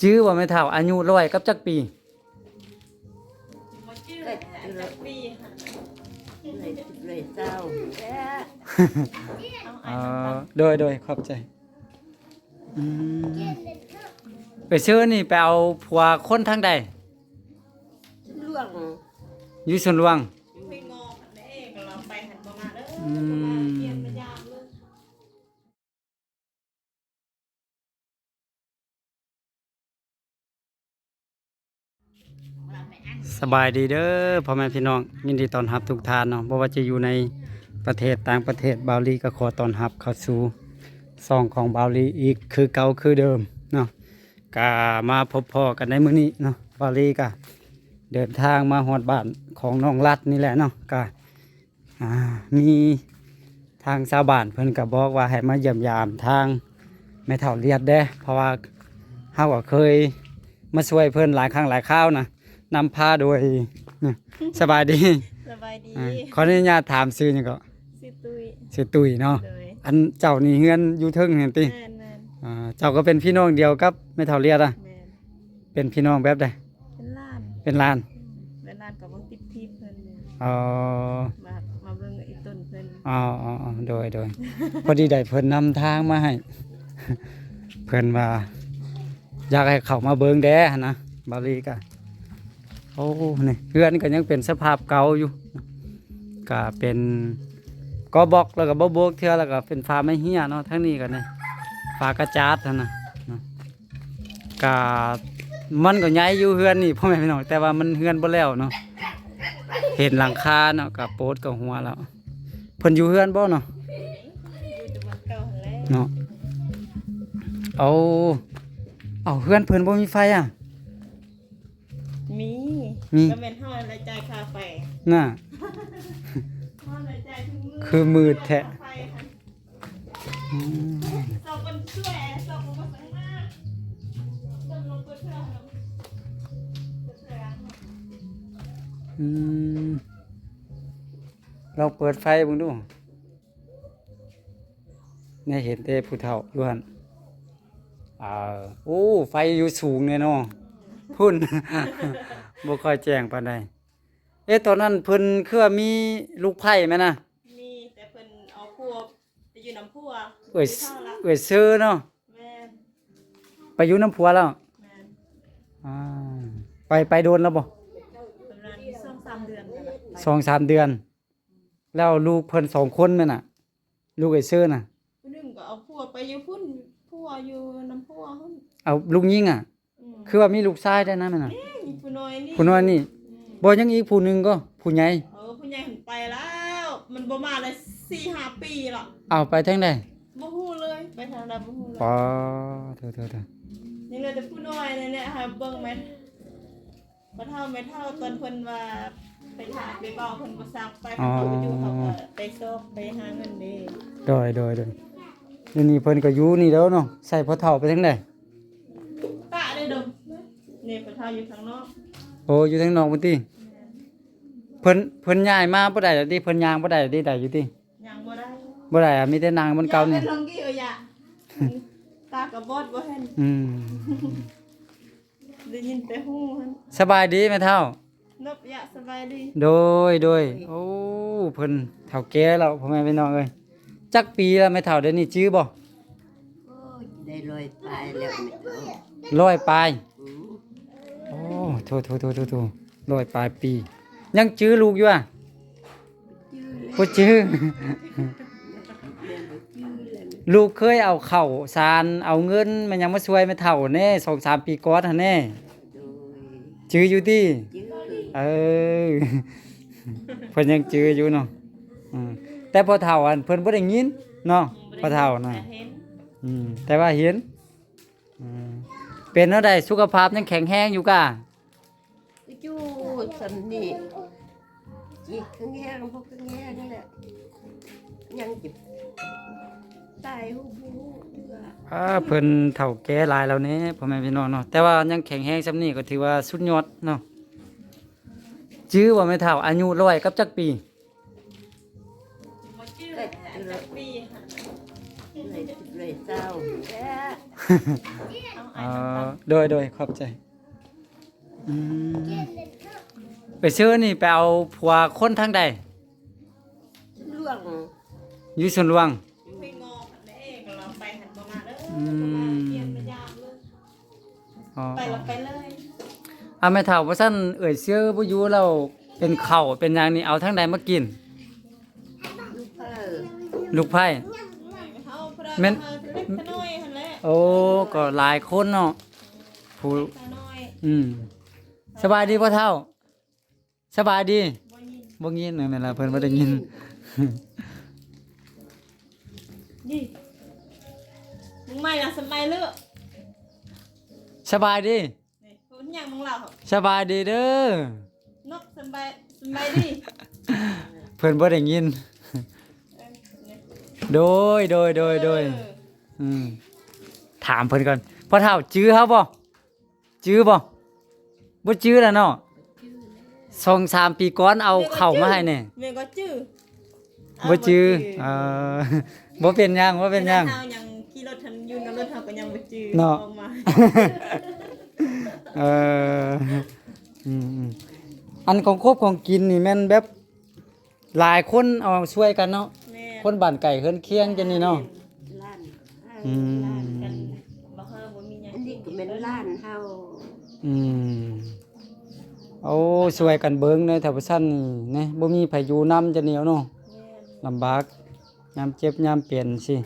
ຈື່ບໍ່ແມ່ເຖົ້າ ອາຍຸຮ້ອຍກັບຈັກປີ? ບໍ່ຈື່ແລ້ວ ຈັກປີຫັ້ນ ຮ້ອຍສິບ ຮ້ອຍຊາວນີ້ແຫຼະ. ອໍ ໂດຍໆ ຂອບໃຈ. ອືມ ໄປເຊີນີ້ໄປເອົາຜົວຄົນທາງໃດ? ສວນຫຼວງ ຢູ່ສວນຫຼວງ. ຢູ່ຫ້ວຍງອກຫັ້ນເດ້ ກໍລາວໄປຫັ້ນບໍ່ມາເດີ. ອືມ ມາຢ້ຽມມາຢາມເລີຍ. ສະບາຍດີເດີພໍ່ແມ່ພີ່ນ້ອງ ຍິນດີຕ້ອນຮັບທຸກທ່ານເນາະ ບໍ່ວ່າຈະຢູ່ໃນປະເທດຕ່າງປະເທດ ບ່າວລີກໍຂໍຕ້ອນຮັບເຂົ້າສູ່ຊ່ອງຂອງບ່າວລີອີກຄືເກົ່າຄືເດີມເນາະ. ກະມາພົບພໍ້ກັນໃນມື້ນີ້ເນາະ ບ່າວລີກະເດີນທາງມາຮອດບ້ານຂອງນ້ອງລັດນີ້ແຫຼະເນາະ ກະ ອ່າ ມີທາງຊາວບ້ານເພິ່ນກໍບອກວ່າໃຫ້ມາຢ້ຽມຢາມທາງແມ່ເຖົ້າລຽດແດ່ ເພາະວ່າເຮົາກໍເຄີຍມາຊ່ວຍເພິ່ນຫຼາຍຄັ້ງຫຼາຍຄາວນະ ນຳພາໂດຍ ສະບາຍດີ ສະບາຍດີ. ອ່າ ຂໍອະນຸຍາດຖາມຊື່ຫຍັງເກາະ? ຊື່ຕຸ້ຍ ຊື່ຕຸ້ຍເນາະ. ໂດຍ ອັນເຈົ້ານີ້ເຮືອນຢູ່ເທິງຫັ້ນຕິ? ແມ່ນໆ. ອ່າ ເຈົ້າກໍເປັນພີ່ນ້ອງດຽວກັບແມ່ເຖົ້າລຽດອະ? ແມ່ນ. ເປັນພີ່ນ້ອງແບບໃດ? ເປັນຫຼານ ເປັນຫຼານ. ອືມ ເປັນຫຼານກໍບໍ່ຕິດທີບເພິ່ນ. ອໍ ມາ ມາເບິ່ງອີ່ຕົນເພິ່ນ. ອໍໆໆ ໂດຍໆ ພໍດີໄດ້ເພິ່ນນຳທາງມາໃຫ້ ເພິ່ນວ່າຢາກໃຫ້ເຂົ້າມາເບິ່ງແດ່ຫັ້ນນະ ບ່າວລີກະ ໂອ້ ນີ້ເຮືອນກໍຍັງເປັນສະພາບເກົ່າຢູ່ ກະເປັນກໍບລັອກ ແລ້ວກໍບໍ່ໂບກເທື່ອ ແລ້ວກໍເປັນຝາໄມ້ເຫ້ຍເນາະ. ທາງນີ້ກໍນີ້ຝາກະຈາດຫັ້ນນະ ກະມັນກໍໃຫຍ່ຢູ່ເຮືອນນີ້ພໍ່ແມ່ພີ່ນ້ອງ ແຕ່ວ່າມັນເຮືອນບໍ່ແລ້ວເນາະ ເຫັນຫຼັງຄາເນາະ ກະໂປດກໍຫົວແລ້ວ. ເພິ່ນຢູ່ເຮືອນບໍ່ເນາະ? ຢູ່ແຕ່ບ່ອນເກົ່າຫັ້ນແຫຼະ ເນາະ. ເອົາ ເອົາ ເຮືອນເພິ່ນບໍ່ມີໄຟອະ? ມີ ມີ ກໍແມ່ນເຮົານັ້ນແຫຼະຈ່າຍຄ່າໄຟນະ ເຮົານັ້ນແຫຼະຈ່າຍທຸກມື້ ຄືມືດແທ້. ຄ່າໄຟຫັ້ນ ອືມ ສອງຄົນຊ່ວຍ ສອງຄົນບໍ່ສັງມາ ເບິ່ງລົງເປີດເທື່ອ ເປີດເທື່ອ. ອືມ ລອງເປີດໄຟເບິ່ງດູ. ແນວເຫັນແຕ່ຜູ້ເຖົ້າຢູ່ຫັ້ນ. ເອີ ໂອ້ ໄຟຢູ່ສູງແດ່ເນາະ ພຸ້ນ ບໍ່ຄ່ອຍແຈ້ງປານໃດ. ເອະ ຕອນນັ້ນເພິ່ນຄືວ່າມີລູກໃພ້ແມ່ນນະ? ມີ ແຕ່ເພິ່ນເອົາຜົວໄປຢູ່ນຳຜົວ. ເອື້ອຍ ເອື້ອຍເຊີເນາະ? ແມ່ນ ໄປຢູ່ນຳຜົວແລ້ວ? ແມ່ນ. ອ່າ ໄປ ໄປດົນແລ້ວບໍ່? ປະມານສອງສາມເດືອນ. ສອງສາມເດືອນ. ແລ້ວລູກເພິ່ນສອງຄົນແມ່ນນະ? ລູກເອື້ອຍເຊີນະ? ຜູ້ໜຶ່ງກໍເອົາຜົວໄປຢູ່ພຸ້ນ ຜົວຢູ່ນຳຜົວພຸ້ນ. ເອົາລູກຍິງອະ? ອືມ ຄືວ່າມີລູກຊາຍໄດ້ນະແມ່ນນະ? ນີ້ ຜູ້ນ້ອຍນີ້ ຜູ້ນ້ອຍນີ້. ອືມ ບໍ່ ຍັງອີກຜູ້ໜຶ່ງກໍຜູ້ໃຫຍ່? ເອີ ຜູ້ໃຫຍ່ຫັ້ນໄປແລ້ວ ມັນບໍ່ມາໄດ້ສີ່ຫ້າປີແລ້ວ. ເອົາ ໄປທາງໃດ? ບໍ່ຮູ້ເລີຍ ໄປທາງໃດບໍ່ຮູ້ເລີຍ. ປາ ໂທໆໆ ຍັງເຫຼືອແຕ່ຜູ້ນ້ອຍນີ້ແຫຼະ ໃຫ້ເບິ່ງແມ່ນ. ພໍ່ເຖົ້າແມ່ເຖົ້າຕອນເພິ່ນວ່າໄປຖ່າຍໄປເວົ້າ ເພິ່ນບໍ່ຊັກໄປ. ອໍ ເຂົາໄປຢູ່ ເຂົາກໍໄປຊອກໄປຫາເງິນເດ້. ໂດຍໆໆ ດຽວນີ້ເພິ່ນກໍຢູ່ນີ້ແລ້ວເນາະ. ໃສ່ພໍ່ເຖົ້າໄປທາງໃດ? ປະເດ້ດົມ ນີ້ພໍ່ເຖົ້າຢູ່ທາງນອກ. ໂອ້ ຢູ່ທາງນອກພຸ້ນຕິ? ແມ່ນ. ເພິ່ນ ເພິ່ນຍ້າຍມາບໍ່ໄດ້ແລ້ວຕິ? ເພິ່ນຍ່າງບໍ່ໄດ້ແລ້ວຕິ? ໄດ້ຢູ່ຕິ? ຍ່າງບໍ່ໄດ້ ບໍ່ໄດ້ອະ ມີແຕ່ນັ່ງບ່ອນເກົ່ານີ້. ຕາກໍບອດບໍ່ເຫັນ. ອືມ ໄດ້ຍິນແຕ່ຮູ້ຫັ້ນ. ສະບາຍດີແມ່ເຖົ້າ. ນບຍະ ສະບາຍດີ. ໂດຍໆ ໂອ້ ເພິ່ນເຖົ້າແກ່ແລ້ວ ພໍ່ແມ່ພີ່ນ້ອງເອີຍ. ຈັກປີແລ້ວແມ່ເຖົ້າ ດຽວນີ້ຈື່ບໍ່? ໂອ້ຍ ໄດ້ຮ້ອຍປາຍແລ້ວແມ່ເຖົ້າ. ຮ້ອຍປາຍ? ອືມ ໂອ້ ໂທໆໆໆ ຮ້ອຍປາຍປີ ຍັງຈື່ລູກຢູ່ອະ? ບໍ່ຈື່ແລ້ວ ບໍ່ຈື່. ລູກເຄີຍເອົາເຂົ້າສານ ເອົາເງິນມາຫຍັງມາຊ່ວຍແມ່ເຖົ້າແດ່ ສອງສາມປີກ່ອນຫັ້ນແດ່. ໂດຍ ຈື່ຢູ່ຕິ? ຈື່. ເອີ ເພິ່ນຍັງຈື່ຢູ່ເນາະ. ອືມ ແຕ່ພໍ່ເຖົ້າຫັ້ນເພິ່ນບໍ່ໄດ້ຍິນເນາະ. ອືມ ພໍ່ເຖົ້ານະ ບໍ່ໄດ້ຍິນ ອືມ ແຕ່ວ່າເຫັນ. ອືມ ເປັນແນວໃດ ສຸຂະພາບຍັງແຂງແຮງຢູ່ກະ? ກໍຢູ່ສ່ຳນີ້ ຊິແຂງແຮງບໍ່ແຂງແຮງແຫຼະ ຍັງຈະຕາຍຮູ້ບໍ່ຮູ້ເທື່ອ. ອ່າ ເພິ່ນເຖົ້າແກ່ຫຼາຍແລ້ວແດ່ ພໍ່ແມ່ພີ່ນ້ອງເນາະ ແຕ່ວ່າຍັງແຂງແຮງສ່ຳນີ້ກໍຖືວ່າສຸດຍອດເນາະ. ຈື່ບໍ່ແມ່ເຖົ້າ ອາຍຸຮ້ອຍກັບຈັກປີ? ບໍ່ຈື່ແລ້ວ ຈັກປີຫັ້ນ ຮ້ອຍສິບ ຮ້ອຍຊາວແຫຼະ. ເອົາ ອໍ ໂດຍໆ ຂອບໃຈ. ອືມ ໄປເຊີນີ້ໄປເອົາຜົວຄົນທາງໃດ? ຫຼວງ ຢູ່ສວນຫຼວງ. ອືມ ອໍ ໄປແລ້ວໄປເລີຍ ອໍ ໄປແລ້ວໄປເລີຍ. ອາ ແມ່ເຖົ້າ ວ່າຊັ້ນເອື້ອຍເຊີບໍ່ຢູ່ແລ້ວ ເປັນເຂົ້າເປັນຫຍັງນີ້ ເອົາທາງໃດມາກິນ? ລູກໃພ້ ແມ່ນ ໂອ້ ກໍຫຼາຍຄົນເນາະ ຜູ້ ອືມ ສະບາຍດີພໍ່ເຖົ້າ ສະບາຍດີ. ບໍ່ຍິນ ບໍ່ຍິນ ເອີ ແມ່ນລະ ເພິ່ນບໍ່ໄດ້ຍິນ. ນີ້ ມຶງໃໝ່ລະ ສະບາຍເລີ ສະບາຍດີ. ນີ້ ເພິ່ນຫຍັງມອງລາວ ສະບາຍດີເດີ ນົກ ສະບາຍ ສະບາຍດີ ເພິ່ນບໍ່ໄດ້ຍິນ. ເອີ ນີ້ ໂດຍ ໂດຍ ໂດຍ ໂດຍ ເອີ ອືມ ຖາມເພິ່ນກ່ອນ ພໍ່ເຖົ້າຈື່ເຮົາບໍ່? ຈື່ບໍ່? ບໍ່ຈື່ແລ້ວເນາະ ສອງສາມປີກ່ອນເອົາເຂົ້າມາໃຫ້ແດ່ ແມ່ກໍຈື່ ບໍ່ຈື່ ບໍ່ຈື່ ເອີ ບໍ່ເປັນຫຍັງ ບໍ່ເປັນຫຍັງ ເວລາເຮົາຍັງຂີ່ລົດຫັ້ນ ຢູ່ໃນລົດເຮົາກໍຍັງບໍ່ຈື່ເນາະ ອອກມາ ເອີ ອືມໆ ອັນຂອງຄົບຂອງກິນນີ້ແມ່ນແບບ ຫຼາຍຄົນເອົາຊ່ວຍກັນເນາະ ແມ່ນ ຄົນບ້ານໃກ້ເຮືອນຄຽງຈັ່ງນີ້ເນາະ ແມ່ນ ອືມ ອັນນີ້ກໍແມ່ນຫຼານເຮົາ ອືມ ໂອ້ ຊ່ວຍກັນເບິ່ງເດີ ຖ້າບໍ່ຊັ້ນນີ້ນະ ບໍ່ມີໃຜຢູ່ນຳຈະໜຽວເນາະ ແມ່ນ ລຳບາກ ຍາມເຈັບຍາມເປັນຊີ້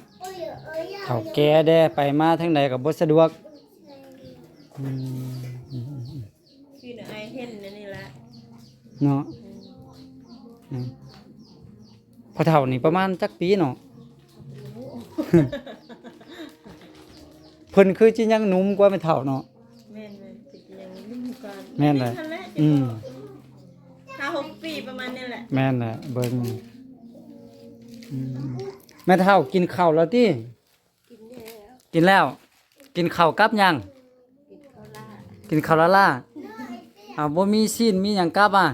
ເຖົ້າແກ່ແດ່ ໄປມາທາງໃດກໍບໍ່ສະດວກ ອືມ ຄືນາຍເຫັນອັນນີ້ລະເນາະ ອືມ ອືມ ພໍ່ເຖົ້ານີ້ປະມານຈັກປີເນາະ? ເພິ່ນຄືຊິຍັງໜຸ່ມກວ່າແມ່ເຖົ້າເນາະ ແມ່ນໆ ຄືຊິຍັງໜຸ່ມກວ່າ ແມ່ນແຫຼະ ອືມ ຫ້າຫົກປີປະມານນີ້ແຫຼະ ແມ່ນແຫຼະ ເບິ່ງ ອືມ ແມ່ເຖົ້າກິນເຂົ້າແລ້ວຕິ? ກິນແລ້ວ ກິນແລ້ວ ກິນເຂົ້າກັບຫຍັງ? ກິນເຂົ້າລາ ກິນເຂົ້າລາລາ ເອົາ ບໍ່ມີຊີ້ນມີຫຍັງກັບອະ?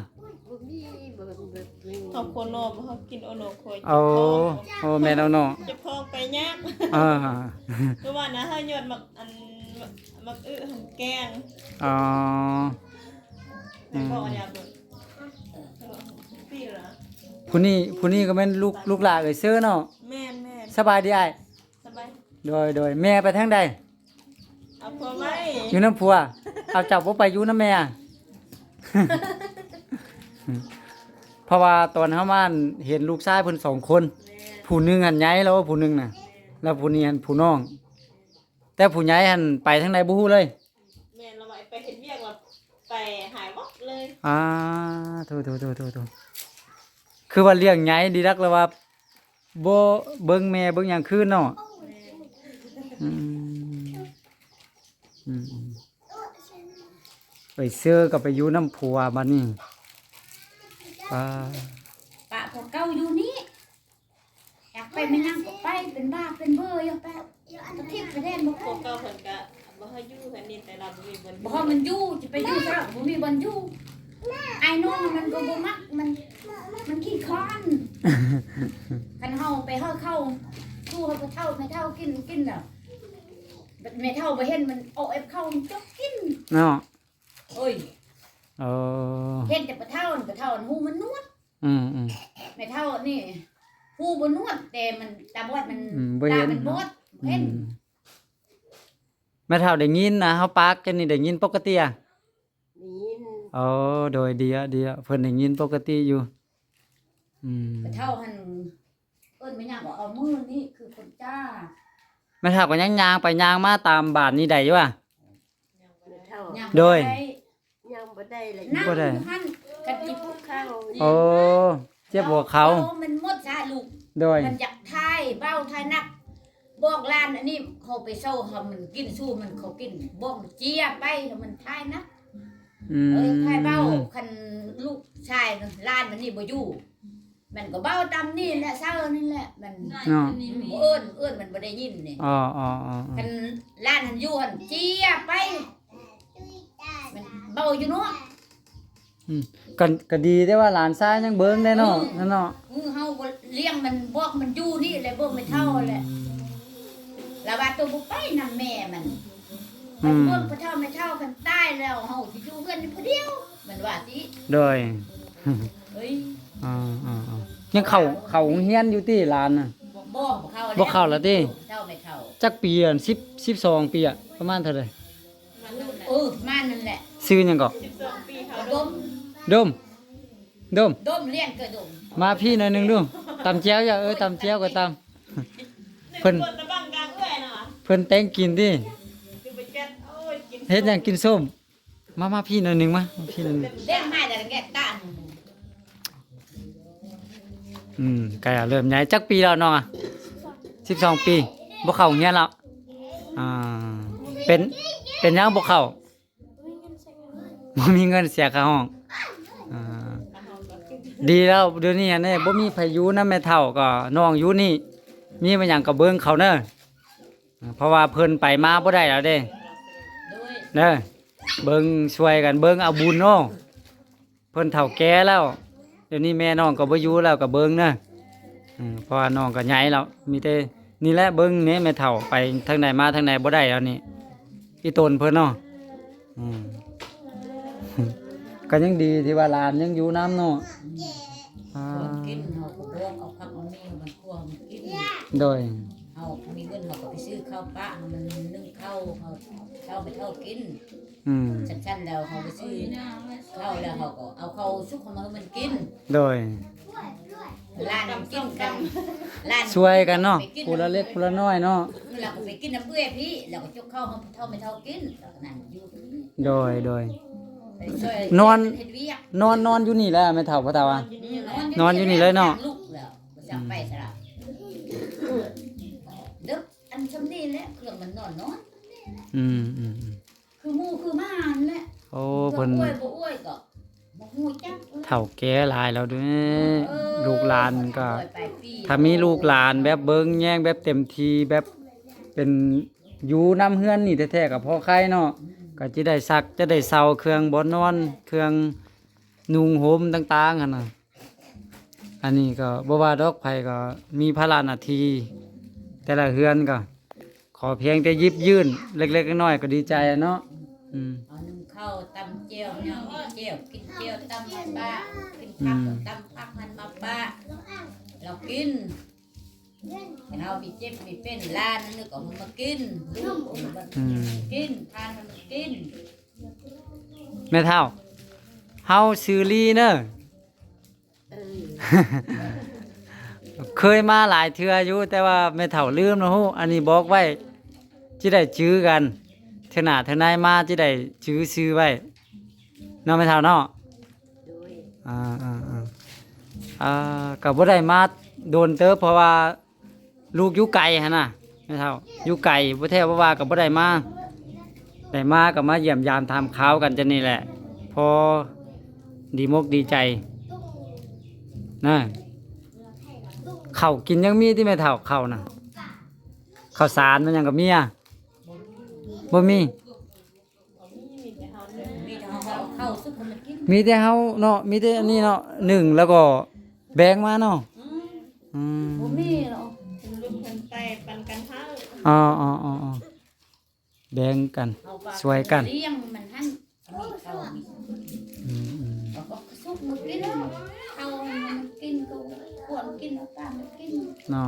ບໍ່ມີ ບໍ່ ບໍ່ມີ ເຮົາຄົນເນາະ ເຮົາກິນເອົາເນາະ ຂ້ອຍ ໂອ້ ເຈັບທ້ອງ ໂອ້ ແມ່ນເອົາເນາະ ເຈັບທ້ອງໄປຍາກ ເອີ ຄືວ່ານະ ເຮົາຍອດໝາກ ອັນ ໝາກອຶຫັ້ນແກງ ອໍ ອືມ ຜູ້ນີ້ ຜູ້ນີ້ກໍແມ່ນລູກ ລູກຫຼານເອື້ອຍເຊີເນາະ ແມ່ນໆ ສະບາຍດີອ້າຍ ສະບາຍ ໂດຍ ໂດຍ ແມ່ໄປທາງໃດ? ເອົາຜົວໄວ້ ຢູ່ນຳຜົວ ເອົາ ເຈົ້າບໍ່ໄປຢູ່ນຳແມ່ ເພາະວ່າຕອນເຮົາມາເຫັນລູກຊາຍເພິ່ນສອງຄົນ ແມ່ນ ຜູ້ໜຶ່ງຫັ້ນໃຫຍ່ແລ້ວ ຜູ້ໜຶ່ງນະ ແມ່ນ ແລ້ວຜູ້ນີ້ຫັ້ນຜູ້ນ້ອງ ແຕ່ຜູ້ໃຫຍ່ຫັ້ນໄປທາງໃດບໍ່ຮູ້ເລີຍ ແມ່ນ ລະວ່າໄປເຮັດວຽກ ລະໄປຫາຍວັບເລີຍ ອາ ໂທ້ໆໆໆ ຄືວ່າລ້ຽງໃຫຍ່ດີດັກ ລະວ່າ ບໍ່ເບິ່ງແມ່ເບິ່ງຫຍັງຄືນເນາະ ແມ່ນ ອືມ ອືມ ອືມ ໄປເຊີກໍໄປຢູ່ນຳຜົວບັດນີ້ ປາ ປະຜົວເກົ່າຢູ່ນີ້ ຢາກໄປແມ່ນຫຍັງກໍໄປ ເປັນບ້າເປັນເບີຢູ່ ໄປກະທິບໄປແດນບໍ່ໄປ ຜົວເກົ່າເພິ່ນກະບໍ່ໃຫ້ຢູ່ຫັ້ນນີ້ ແຕ່ລາວບໍ່ມີບ່ອນຢູ່ ບໍ່ໃຫ້ມັນຢູ່ ຊິໄປຢູ່ໃສ ບໍ່ມີບ່ອນຢູ່ ອ້າຍນ້ອງມັນກໍບໍ່ມັກ ມັນ ມັນຂີ້ຄ້ານ ຄັນເຮົາໄປເອົາເຂົ້າສູ່ໃຫ້ພໍ່ເຖົ້າແມ່ເຖົ້າກິນ ກິນແລ້ວ ແມ່ເຖົ້າບໍ່ເຫັນ ມັນເອົາເອັບເຂົ້າຈົກກິນເນາະ ໂອ້ຍ ເອີ ເຫັນແຕ່ພໍ່ເຖົ້າ ພໍ່ເຖົ້າຮູ້ມັນນວດ ອືມໆ ແມ່ເຖົ້ານີ້ຮູ້ບໍ່ນວດ ແຕ່ມັນຕາບອດ ມັນ ອືມ ຕາມັນບອດ ບໍ່ເຫັນ ອືມ ແມ່ເຖົ້າໄດ້ຍິນນະ ເຮົາປາກຈັ່ງນີ້ໄດ້ຍິນປົກກະຕິອະ? ໄດ້ຍິນ ໂອ້ ໂດຍ ດີອະ ດີອະ ເພິ່ນໄດ້ຍິນປົກກະຕິຢູ່ ອືມ ແມ່ເຖົ້າຫັ້ນເອີ້ນແມ່ຍ່າກໍເອົາມື້ນີ້ຄືຄົນຈ້າ ແມ່ເຖົ້າກໍຍັງຍ່າງໄປຍ່າງມາຕາມບ້ານນີ້ໄດ້ຢູ່ອະ? ແມ່ເຖົ້າ ໂດຍ ຍ່າງບໍ່ໄດ້ ຍ່າງບໍ່ໄດ້ ນັ້ນຢູ່ຫັ້ນ ຄັນຊິປຸກເຂົ້າ ໂອ້ ເຈັບຫົວເຂົ່າ ມັນໝົດຊະລູກ ໂດຍ ມັນຢາກຖ່າຍເບົາຖ່າຍໜັກ ບອກຫຼານອັນນີ້ ເຮົາໄປເຊົາ ເຮົາມັນກິນສູ່ມັນເຂົາກິນ ບອກເຈຍໄປ ໃຫ້ມັນຖ່າຍໜັກ ອືມ ເອີ ຖ່າຍເບົາ ຄັນລູກຊາຍຫຼານມັນນີ້ບໍ່ຢູ່ ມັນກໍເວົ້າຕາມນີ້ແຫຼະ ເຊົານີ້ແຫຼະ ມັນເນາະ ບໍ່ເອີ້ນ ເອີ້ນມັນບໍ່ໄດ້ຍິນນີ້ ອໍໆໆໆ ຄັນຫຼານຫັ້ນຢູ່ຫັ້ນເຈຍໄປ ມັນເວົ້າຢູ່ເນາະ ອືມ ກໍ ກໍດີແຕ່ວ່າຫຼານຊາຍຍັງເບິ່ງໄດ້ເນາະ ເອີ ນັ້ນເນາະ ເອີ ເຮົາບໍ່ລ້ຽງມັນ ບອກມັນຢູ່ນີ້ແຫຼະ ບອກແມ່ເຖົ້າແຫຼະ ອືມ ລະວ່າໂຕບໍ່ໄປນຳແມ່ມັນ ອືມ ເພິ່ນຜູ້ເຖົ້າແມ່ເຖົ້າເພິ່ນຕາຍແລ້ວ ເຮົາຊິຢູ່ເຮືອນຢູ່ຜູ້ດຽວ ມັນວ່າຕິ. ໂດຍ ເອີຍ ອ່າໆໆ ຍັງເຂົ້າ ເຂົ້າໂຮງຮຽນຢູ່ຕິຫຼານນະ? ບໍ່ ບໍ່ເຂົ້າ ບໍ່ເຂົ້າແລ້ວຕິ? ເຖົ້າແມ່ເຖົ້າ ຈັກປີ? ອັນ ສິບ ສິບສອງປີອະ ປະມານເທົ່າໃດ? ເອີ ປະມານນັ້ນແຫຼະ. ຊື່ຫຍັງເກາະ? ສິບສອງປີເທົ່າດົມ ດົມ ດົມ ດົມ ລ້ຽງເກີດດົມ. ມາພີ້ໜ້ອຍໜຶ່ງດູ ຕຳແຈ່ວຢູ່ ເອີ ຕຳແຈ່ວກໍຕຳ. ເພິ່ນ ເພິ່ນແຕ່ງກິນຕິ ເຮັດຫຍັງກິນສົ້ມ? ມາ ມາພີ້ໜ້ອຍໜຶ່ງ ມາ ມາພີ້ໜ້ອຍໜຶ່ງ. ອືມ ໃກ້ເລີ່ມໃຫຍ່. ຈັກປີແລ້ວນ້ອງອະ? ສິບສອງປີ. ບໍ່ເຂົ້າໂຮງຮຽນແລ້ວ? ອ່າ ເປັນ ເປັນຫຍັງບໍ່ເຂົ້າ? ບໍ່ມີເງິນເສຍຄ່າຫ້ອງ. ອ່າ ດີແລ້ວ ດຽວນີ້ຫັ້ນເດ້ ບໍ່ມີໃຜຢູ່ນຳແມ່ເຖົ້າ ກໍນ້ອງຢູ່ນີ້ ມີຫຍັງກໍເບິ່ງເຂົາເນີ ເພາະວ່າເພິ່ນໄປມາບໍ່ໄດ້ແລ້ວເດ້. ໂດຍ ເດີ ເບິ່ງຊ່ວຍກັນເບິ່ງເອົາບຸນເນາະ. ເພິ່ນເຖົ້າແກ່ແລ້ວ ດຽວນີ້ແມ່ນ້ອງກໍບໍ່ຢູ່ແລ້ວ ກໍເບິ່ງເນີ. ເອີ ເພາະວ່ານ້ອງກໍໃຫຍ່ແລ້ວ ມີແຕ່ນີ້ແຫຼະ ເບິ່ງແດ່ແມ່ເຖົ້າ ໄປທາງໃດມາທາງໃດບໍ່ໄດ້ແລ້ວນີ້ ອີ່ຕົນເພິ່ນເນາະ. ອືມ ກໍຍັງດີທີ່ວ່າຫຼານຍັງຢູ່ນຳເນາະ. ອືມ ອ່າ ເຮົາກໍກິນ ເຮົາກໍບອກເອົາຜັກເອົາແມງມັນຄົວມາກິນ. ໂດຍ ເຮົາມີເງິນເຮົາກໍໄປຊື້ເຂົ້າປະ ເຮົາມັນໜຶ້ງເຂົ້າ ເຮົາເຊົ້າໄປເຂົ້າກິນ. ອືມ ຊັ້ນໆ ແລ້ວເຮົາໄປຊື້ເຂົ້າແລ້ວ ເຮົາກໍເອົາເຂົ້າສຸກເຂົ້າມາໃຫ້ມັນກິນ. ໂດຍ ຫຼານກິນກັນ ຫຼານ ຊ່ວຍກັນເນາະ ຜູ້ລະເລັກຜູ້ລະນ້ອຍເນາະ. ແລ້ວກໍໄປກິນນຳເອື້ອຍພີ້ ແລ້ວກໍຈົກເຂົ້າໃຫ້ເຖົ້າແມ່ເຖົ້າກິນ ແລ້ວກໍນັ່ງຢູ່ພີ້. ໂດຍ ໂດຍ ໄປຊ່ວຍ ນອນ ເຮັດວຽກ ນອນ ນອນຢູ່ນີ້ແຫຼະແມ່ເຖົ້າ ພໍ່ເຖົ້າອະ. ອືມ ນອນຢູ່ນີ້ເລີຍເນາະ ລູກແລ້ວບໍ່ຈັກໄປໃສລະ. ອືມ ເດີ ອັນຊ່ຳນີ້ແຫຼະ ເຄື່ອງມັນນອນ ນອນ. ອືມໆໆ ຄືໝູ່ຄືໝາຫັ້ນແຫຼະ. ໂອ້ ເພິ່ນ ເພິ່ນອວຍບໍ່ອວຍກໍບໍ່ຮູ້ຈັກ. ເຖົ້າແກ່ຫຼາຍແລ້ວເດ້ ເອີ ລູກຫຼານກໍ ຖ້າມີລູກຫຼານແບບເບິ່ງແຍງແບບເຕັມທີ່ ແບບເປັນຢູ່ນຳເຮືອນນີ້ແທ້ໆ ກໍພໍໄຄເນາະ. ອືມ ກໍຈະໄດ້ຊັກ ຈະໄດ້ເຊົາເຄື່ອງບ່ອນນອນ ເຄື່ອງນຸ່ງຫົ່ມຕ່າງໆຫັ້ນນະ. ອັນນີ້ກໍບໍ່ວ່າດອກ ໃຜກໍມີພາລະໜ້າທີ່ ແຕ່ລະເຮືອນກໍ ຂໍພຽງແຕ່ຢິບຍື່ນເລັກໆນ້ອຍໆກໍດີໃຈແລ້ວເນາະ. ອືມ ເອົາໜຶ້ງເຂົ້າ ຕຳແຈ່ວ ຍາມມີແຈ່ວ ກິນແຈ່ວ ຕຳໝາກປາ ກິນຜັກ ອືມ ກໍຕຳຜັກຫັ້ນໝາກປາ ລາວກິນ. ຄັນເຮົາມີເຈັບມີເປັນ ຫຼານນັ້ນກໍເອົາມາກິນ ລູກ ອືມ ກິນ ພານມັນກິນ. ແມ່ເຖົ້າ ເຮົາຊື່ລີເນີ. ເອີ ເຄີຍມາຫຼາຍເທື່ອຢູ່ ແຕ່ວ່າແມ່ເຖົ້າລືມແລ້ວຮູ້. ອັນນີ້ບອກໄວ້ ຈະໄດ້ຈື່ກັນ ເທື່ອໜ້າເທື່ອໃນມາຈະໄດ້ຈື່ຊື່ໄວ້ເນາະ ແມ່ເຖົ້າເນາະ. ໂດຍ ອ່າໆໆ ອ່າ ກໍບໍ່ໄດ້ມາດົນເຕີບ ເພາະວ່າ ລູກຢູ່ໄກຫັ້ນນະ ແມ່ເຖົ້າ ຢູ່ໄກ ບໍ່ແທ້ບໍ່ວ່າກໍບໍ່ໄດ້ມາ ໄດ້ມາກໍມາຢ້ຽມຢາມຖາມຂ່າວກັນຈັ່ງນີ້ແຫຼະ ພໍດີມົກດີໃຈນະ. ເຂົ້າກິນຍັງມີຕິແມ່ເຖົ້າ ເຂົ້ານະ ເຂົ້າສານມັນຫຍັງກໍມີອະ? ບໍ່ມີ. ມີແຕ່ເຮົາ ເຮົາເຂົ້າສຸກໃຫ້ມັນກິນ ມີແຕ່ເຮົາເນາະ ມີແຕ່ອັນນີ້ເນາະ ໜຶ້ງແລ້ວກໍແບ່ງມາເນາະ. ອືມ ອືມ ບໍ່ມີເນາະ ເພິ່ນລຸກເພິ່ນໄປປັນກັນເຮົາ. ອໍໆໆໆ ແບ່ງກັນ ເຮົາກໍຊ່ວຍກັນ ລ້ຽງມັນຫັ້ນ ມີເຂົ້າມີ ອືມໆ ເຮົາກໍສຸກມາກິນ ເຂົ້າໃຫ້ມັນກິນ ກໍຄວນກິນ ເອົາປາມາກິນເນາະ.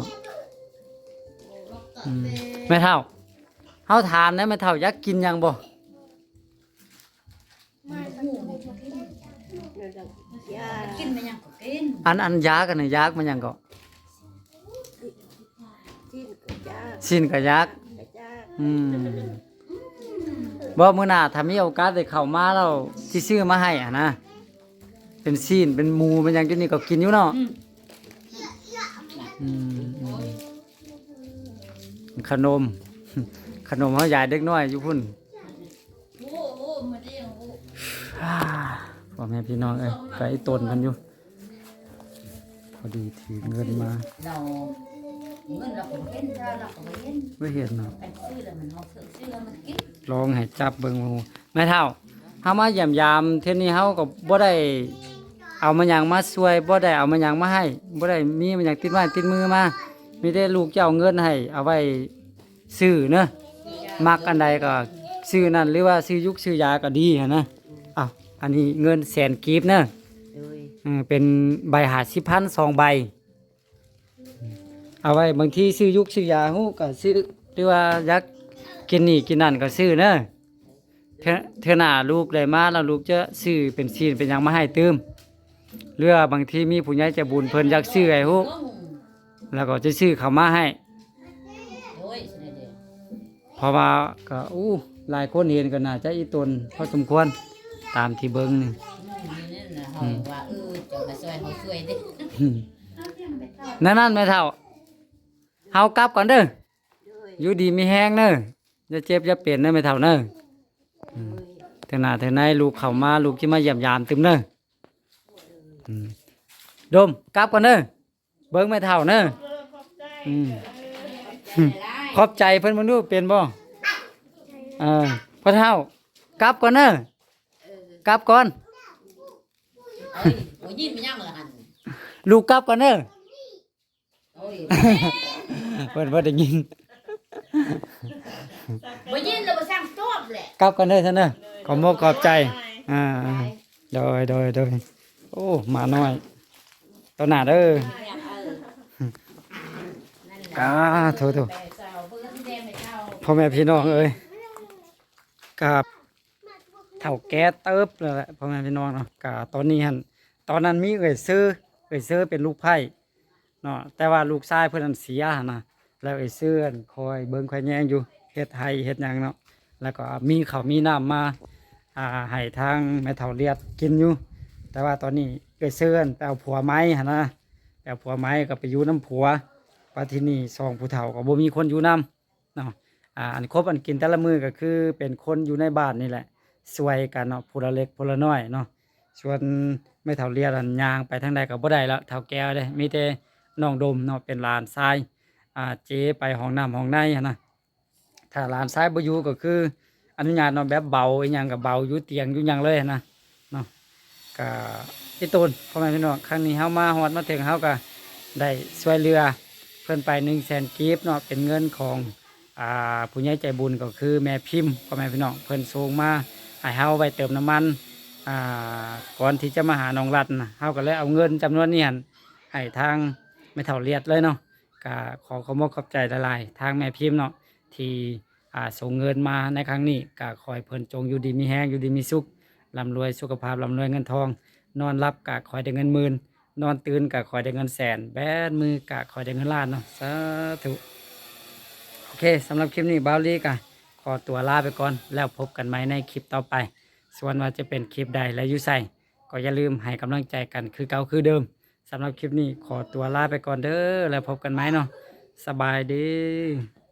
ອືມ ແມ່ເຖົ້າ ເຮົາຖາມແດ່ ແມ່ເຖົ້າຢາກກິນຫຍັງບໍ່? ມັນບໍ່ຮູ້ ມັນບໍ່ກິນ ຢາ ກິນແມ່ນຫຍັງກໍກິນ. ອັນ ອັນຢາກ ອັນນີ້ຢາກແມ່ນຫຍັງເກາະ? ຊີ້ນກໍຢາກ ຊີ້ນກໍຢາກ ກໍຢາກ. ອືມ ບໍ່ ມື້ໜ້າຖ້າມີໂອກາດໄດ້ເຂົ້າມາແລ້ວ ຊິຊື້ມາໃຫ້ຫັ້ນນະ ເປັນຊີ້ນ ເປັນໝູ ເປັນຫຍັງຢູ່ນີ້ກໍກິນຢູ່ເນາະ. ອືມ ອືມ ອືມ ຂະໜົມ ຂະໜົມເຮົາຢາຍເດັກນ້ອຍຢູ່ພຸ້ນ. ອ່າ ພໍ່ແມ່ພີ່ນ້ອງເອີຍ ໄກຕົນເພິ່ນຢູ່ ພໍດີຖືເງິນມາ ລາວ ເງິນລາວກໍບໍ່ເຫັນ ລາວກໍບໍ່ເຫັນ ບໍ່ເຫັນເນາະ. ໄປຊື້ແລ້ວມັນເອົາ ຊື້ແລ້ວມັນກິນ ລອງໃຫ້ຈັບເບິ່ງ. ແມ່ເຖົ້າ ເຮົາມາຢ້ຽມຢາມເທື່ອນີ້ ເຮົາກໍບໍ່ໄດ້ເອົາມາຫຍັງມາຊ່ວຍ ບໍ່ໄດ້ເອົາມາຫຍັງມາໃຫ້ ບໍ່ໄດ້ມີມາຫຍັງຕິດໄມ້ຕິດມືມາ ມີແຕ່ລູກຈະເອົາເງິນໃຫ້ ເອົາໄວ້ຊື້ເນີ ມັກອັນໃດກໍ ຊື້ນັ້ນ ຫຼືວ່າຊື້ຢູກຊື້ຢາກໍດີຫັ້ນນະ. ອ້າວ ອັນນີ້ເງິນແສນກີບເນາະ. ໂດຍ ເອີ ເປັນໃບຫ້າສິບພັນ ສອງໃບ. ເອົາໄວ້ບາງທີຊື້ຢູກຊື້ຢາຮູ້ກໍຊື້ ຫຼືວ່າຢາກກິນນີ້ກິນນັ້ນກໍຊື້ເນາະ. ເທື່ອ ເທື່ອໜ້າລູກໄດ້ມາແລ້ວ ລູກຈະຊື້ເປັນຊີ້ນເປັນຫຍັງມາໃຫ້ຕື່ມ ຫຼືວ່າບາງທີມີຜູ້ໃຫຍ່ໃຈບຸນເພິ່ນຢາກຊື້ໃຫ້ຮູ້ ແລ້ວກໍຈະຊື້ເຂົ້າມາໃຫ້. ໂດຍ ເພາະວ່າກໍ ໂອ້ ຫຼາຍຄົນເຫັນກໍໜ້າຈະອີ່ຕົນພໍສົມຄວນ ຕາມທີ່ເບິ່ງນີ້. ອືມ ນີ້ແຫຼະເຮົາ ອືມ ວ່າ ເອີ ເຈົ້າມາຊ່ວຍເຮົາຊ່ວຍເດ້. ອືມ ນັ້ນໆ ແມ່ເຖົ້າ ເຮົາກັບກ່ອນເດີ. ໂດຍ ຢູ່ດີມີແຮງເດີ ຢ່າເຈັບຢ່າເປັນເດີແມ່ເຖົ້າເດີ. ອືມ ເທື່ອໜ້າເທື່ອໃນລູກເຂົ້າມາ ລູກຊິມາຢ້ຽມຢາມຕື່ມເດີ. ອືມ ດົມ ກັບກ່ອນເດີ. ເບິ່ງແມ່ເຖົ້າເນີ. ອືມ ຂອບໃຈເພິ່ນເບິ່ງດູ ເປັນບໍ່? ເອີ ພໍ່ເຖົ້າ ກັບກ່ອນເນີ ກັບກ່ອນ. ໂອ້ຍ ບໍ່ຍິນແມ່ນຫຍັງລະຫັ້ນ ລູກກັບກ່ອນເນີ. ໂອ້ຍ ເພິ່ນບໍ່ໄດ້ຍິນ ບໍ່ຍິນແລ້ວບໍ່ຊ່າງຕອບແຫຼະ. ກັບກ່ອນເດີຊັ້ນເດີ ຂອບມົກຂອບໃຈ. ອ່າ ໂດຍ ໂດຍ ໂດຍ. ໂອ້ ໝານ້ອຍຕໍ່ໜ້າເດີ. ອ່າ ໂຖໆ ພໍ່ແມ່ພີ່ນ້ອງເອີຍ ກະເຖົ້າແກ່ເຕີບແລ້ວແຫຼະ ພໍ່ແມ່ພີ່ນ້ອງເນາະ. ກະຕອນນີ້ຫັ້ນ ຕອນນັ້ນມີເອື້ອຍເຊີ ເອື້ອຍເຊີເປັນລູກໃພ້ ເນາະ ແຕ່ວ່າລູກຊາຍເພິ່ນນັ້ນເສຍຫັ້ນນະ ແລ້ວເອື້ອຍເຊີນັ້ນຄອຍເບິ່ງຄອຍແຍງຢູ່ ເຮັດໄຮ່ເຮັດຫຍັງເນາະ ແລ້ວກໍມີເຂົ້າມີນ້ຳມາ ອ່າ ໃຫ້ທາງແມ່ເຖົ້າລຽດກິນຢູ່. ແຕ່ວ່າຕອນນີ້ເອື້ອຍເຊີນັ້ນໄປເອົາຜົວໃໝ່ຫັ້ນນະ ໄປເອົາຜົວໃໝ່ກໍໄປຢູ່ນຳຜົວ. ບັດທີນີ້ສອງຜູ້ເຖົ້າກໍບໍ່ມີຄົນຢູ່ນຳ ເນາະ. ອ່າ ອັນຄົບອັນກິນແຕ່ລະມື້ກໍຄືເປັນຄົນຢູ່ໃນບ້ານນີ້ແຫຼະ ຊ່ວຍກັນເນາະ ຜູ້ລະເລັກຜູ້ລະນ້ອຍເນາະ. ສ່ວນແມ່ເຖົ້າລຽດຫັ້ນຍ່າງໄປທາງໃດກໍບໍ່ໄດ້ລະ ເຖົ້າແກ່ເດ້ ມີແຕ່ນ້ອງດົມເນາະ ເປັນຫຼານຊາຍ ອ່າ ເຈໄປຫ້ອງນ້ຳຫ້ອງໃນຫັ້ນນະ. ຖ້າຫຼານຊາຍບໍ່ຢູ່ກໍຄືອະນຸຍາດເນາະ ແບບເບົາອີ່ຫຍັງກໍເບົາ ຢູ່ຕຽງຢູ່ຫຍັງເລີຍຫັ້ນນະ ເນາະ. ກະອີ່ຕົນ ພໍ່ແມ່ພີ່ນ້ອງ ຄັ້ງນີ້ເຮົາມາຮອດມາເຖິງ ເຮົາກະໄດ້ຊ່ວຍເຫຼືອເພິ່ນໄປໜຶ່ງແສນກີບເນາະ ເປັນເງິນຂອງ ອ່າ ຜູ້ໃຫຍ່ໃຈບຸນກໍຄືແມ່ພິມ ພໍ່ແມ່ພີ່ນ້ອງ ເພິ່ນສົ່ງມາໃຫ້ເຮົາໄວ້ເຕີມນ້ຳມັນ ອ່າ ກ່ອນທີ່ຈະມາຫານ້ອງລັດນະ. ເຮົາກໍເລີຍເອົາເງິນຈຳນວນນີ້ຫັ້ນໃຫ້ທາງແມ່ເຖົ້າລຽດເລີຍເນາະ. ກະຂໍຂອບມົກຂອບໃຈຫຼາຍໆ ທາງແມ່ພິມເນາະ ທີ່ ອ່າ ສົ່ງເງິນມາໃນຄັ້ງນີ້ ກະຂໍໃຫ້ເພິ່ນຈົ່ງຢູ່ດີມີແຮງ ຢູ່ດີມີສຸກ ລ່ຳລວຍສຸຂະພາບ ລ່ຳລວຍເງິນທອງ ນອນຫຼັບກະຂໍໃຫ້ໄດ້ເງິນໝື່ນ ນອນຕື່ນກະຂໍໃຫ້ໄດ້ເງິນແສນ ແບມືກະຂໍໃຫ້ໄດ້ເງິນລ້ານເນາະ ສາທຸ. ໂອເຄ ສຳລັບຄລິບນີ້ບ່າວລີກະຂໍຕົວລາໄປກ່ອນ ແລ້ວພົບກັນໃໝ່ໃນຄລິບຕໍ່ໄປ. ສ່ວນວ່າຈະເປັນຄລິບໃດ ແລະ ຢູ່ໃສ ກໍຢ່າລືມໃຫ້ກຳລັງໃຈກັນຄືເກົ່າຄືເດີມ. ສຳລັບຄລິບນີ້ຂໍຕົວລາໄປກ່ອນເດີ ແລ້ວພົບກັນໃໝ່ເນາະ. ສະບາຍດີ.